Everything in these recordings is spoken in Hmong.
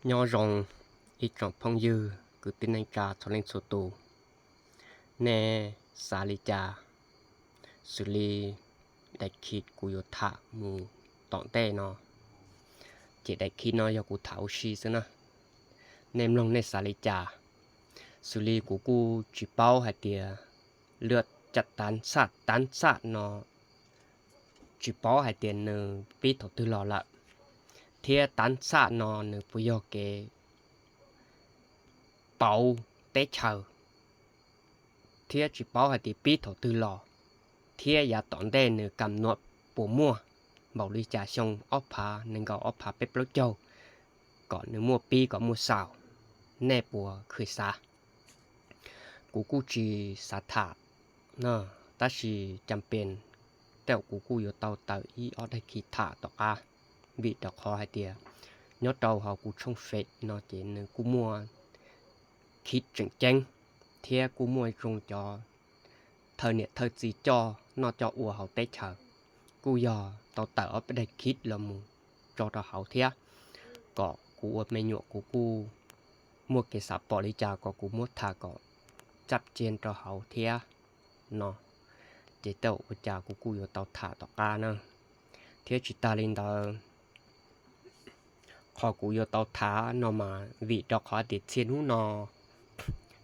Nyob zoo ib tsoom phooj ywg kwv tij neej tsa txhua leej txhua tus, nej xav li cas xws li daim khiv kuv yuav tham mus tom ntej no? Ces daim khiv no yog kuv tham ua si xwb na, nej mloog nej xav li cas. Xws li kuv kuj tsis paub hais tias lub caj tab xaj, tab xaj no tsis paub hais tias nws pib thaum twg los lawm, thiab tab xaj no nws puas yog kev pauv teb chaws, thiab tsis paub hais tias pib thaum twg los, thiab yav tom ntej nws kam nuam puas muaj npaum li cas xyoo ob phav nees nkaum, ob phav peb plaub caug, kom nws muaj pib kom muaj xaus, nej puas khwv xav? Kuv kuj tsis xav tham, tab sis cas pes tej zaum kuv kuj yuav tau tawm ib ob daim khiv tham tom qab, vim rau qhov hais tias nyob rau hauv kuv tshooj Face no ces nws kuj muaj khiv tseem ceeb, thiab kuj muaj zoo cov thawj niam thawj txiv coj noj coj ua hauv teb chaws, kuj yog tau tawm ob peb daim khiv los mus tso rau hauv thiab, kom kuv ua me nyuam kuv kuj muaj kev xav pom li cas kom kuv muab tham kom txaj ceeb rau hauv thiab no. Ces tej zaum ua cas kuv kuj yuav tau tham tom qab na. Thiab tsis tas li ntawd, qhov kuv yuav tau tham no mas vim rau qhov tias txhia hnub no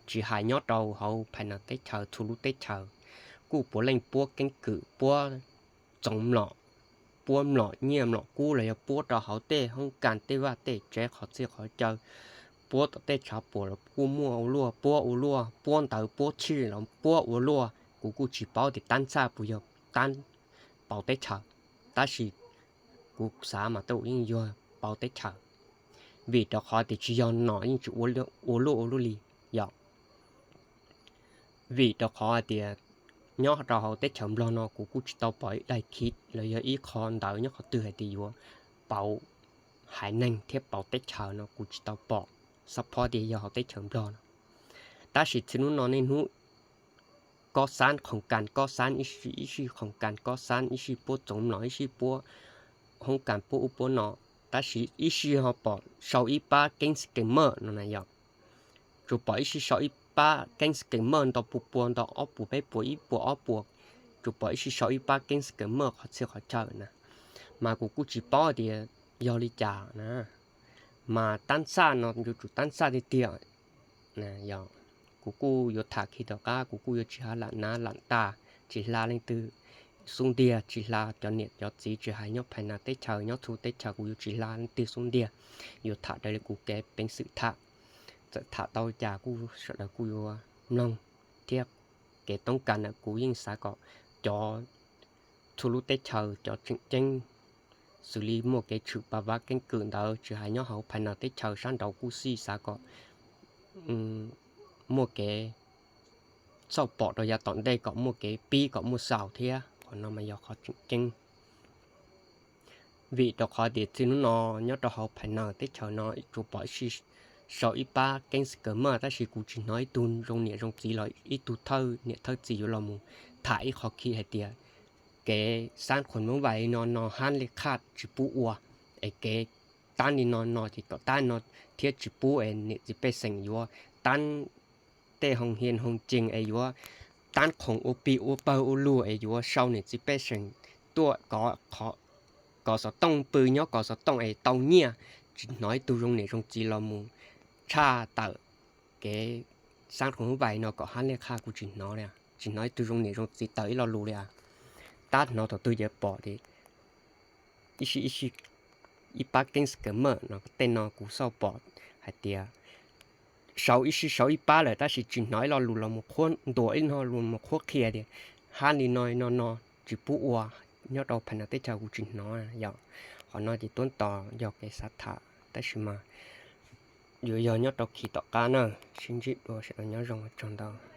tsis hais nyob rau hauv phais nas teb chaws, txhua lub teb chaws kuj puav leej puab keeb kwm, puab txoov mlom, puab mlom nyiaj mlom kub los yog puab rau hauv tej hoob kas tej vaj tej tsev qhov txhia qhov chaw, puab tom tej tshav puam los kuj muaj ua luaj, puab ua luaj, puab ntawv puab tshij los puab ua luaj. Kuv kuj tsis paub tias tab xaj puas yog tab pauv teb chaws, tab sis kuv xav mas tej zaum yeej yog pauv teb chaws, vim rau qhov tias tsis yog no yeej tsis ua luaj ua luaj li yom. Vim rau qhov hais tias nyob rau hauv teb chaws Nplog no kuv kuj tsis tau pom ib daim khiv los yog ib qho ntawv nyob qhov twg hais tias yuav pauv haiv neeg thiab pauv teb chaws no kuv tsis tau pom, xab phob tias yog hauv teb chaws Nplog no. Tab sis txhia hnub no niaj hnub kob xab khoom kas kob xab ib sij, ib sij khoom kas kob xab ib sij puab txoov mlom ib sij puab hoob kas puab ub puab no, tab sis ib sij ho pom sau ib pab keeb scammer no na yom. Tsuas pom ib sij sau ib pab keeb scammer nto pua pua, nto ob puas peb puas ib puas ob puas, tsuas pom ib sij sau ib pab keeb scammer qhov txhia qhov chaw na. Mas kuv kuj tsis paub tias yog li cas na, mas tab xaj no yuav tsum tab xaj tiag tiag. Yog, kuv kuj yuav tham khi tom qab, kuv kuj yuav tsis hais lam nav lam tas, tsis hla leej twg xub ntiag, tsis hla cov niam cov txiv, tsis hais nyob phais nas teb chaws, nyob txhua teb chaws kuv yuav tsis hla leej twg xub ntiag. Yuav tham raws li kuv kev peev xwm tham, txawm tham tau cas kuj sawv daws kuj yuav mloog, thiab kev toob kas ntawm kuv yeej xav kom cov txhua lub teb chaws cov tseem ceeb xws li muaj kev tshwm pas vab keeb kwm ntawd, tsis hais nyob hauv phais nas teb chaws sab nraud kuj xij xav kom muaj kev txhawj pom rau yav tom ntej kom muaj kev pib kom muaj xaus thiab. Qhov no mas yog qhov tseem ceeb. Vim rau qhov tias txij hnub no nyob rau hauv phais nas teb chaws no tsuas pom ib sij sau ib pab keeb scammer, tab sis kuv tsis hnov ib tug zoo niam zoo txiv los ib tug thawj niam thawj txiv yuav los mus tham ib qho khi hais tias kev xab khoom mab vais no no hab li qhaj tsis pub ua, es kev tab li no no ces kom tab no thiab tsis pub es niam txiv pej xeem yuav tab tej hoo hias hoo cees es yuav tab khoom ua plig ua pawg ua lug es yuav sau niam txiv pej xeem tuaj kov xov tooj pw nyob kov xov tooj es tau nyiaj. Tsis hnov ib tug zoo niam zoo txiv los mus tshaj tawm kev xab khoom mab vais no kom hab li qhaj, kuv tsis hnov li, tsis hnov ib tug zoo niam zoo txiv tawm ib lo lus li. Tab hnov thaum twg ces pom tias ib sij ib sij ib pab keeb scammer no, tej no kuv xauj pom hais tias sau ib sij sau ib pab lawm tab sis tsis hnov ib lo lus los mus qhuab ntuas ib lo lus mus qhuab qhia tias hab li no no no tsis pub ua nyob rau phais nas teb chaws, kuv tsis hnov yom. Qhov no ces tuab tos yog kev xav tham tab sis mas yuav yog nyob rau khi tom qab na. Sib ntsib dua, sawv daws nyob zoo, ua tsaug ntau.